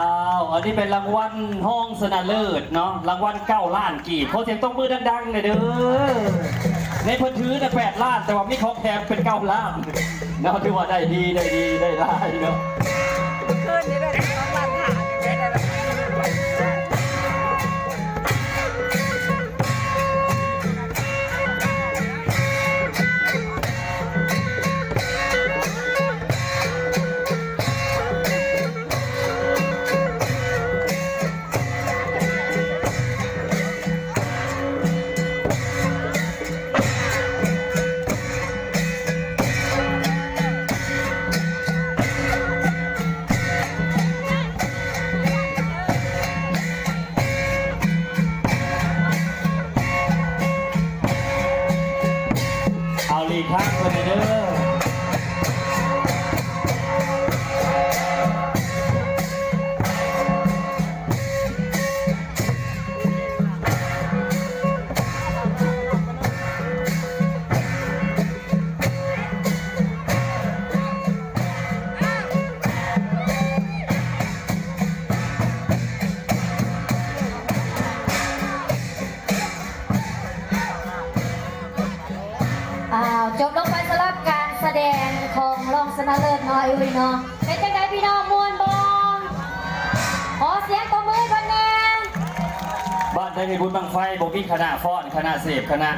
ອ້າວ ອັນນີ້ເປັນລາງວັນຮອງຊະນະເລີດເນາະ ລາງວັນເກົ້າລ້ານກີບ. ຂໍສຽງຕົບມືດັງໆ ແດ່ເດີ. ໃນເພິ່ນຖືນະແປດລ້ານ ແຕ່ວ່າມີຂອງແຖມເປັນເກົ້າລ້ານເນາະ ຖືວ່າໄດ້ດີ ໄດ້ດີ ໄດ້ຫຼາຍເນາະ. ຄືນນີ້ໄດ້ສອງລ້ານຫ້າ ໄດ້ ໄດ້ ເອົາຫຼີກທາງເພິ່ນແດ່ເດີ. ອ້າວ ຈົບລົງໄປສຳລັບການສະແດງຂອງຮອງຊະນະເລີດເນາະ ອ້າຍອຸ້ຍເນາະ. ເປັນຈັ່ງໃດພີ່ນ້ອງ ມ່ວນບໍ່? ຂໍສຽງຕົບມືໃຫ້ເພິ່ນແດ່. ບ້ານໃດມີບຸນບັ້ງໄຟ ບໍ່ມີຄະນະຟ້ອນ ຄະນະເສບ ຄະນະ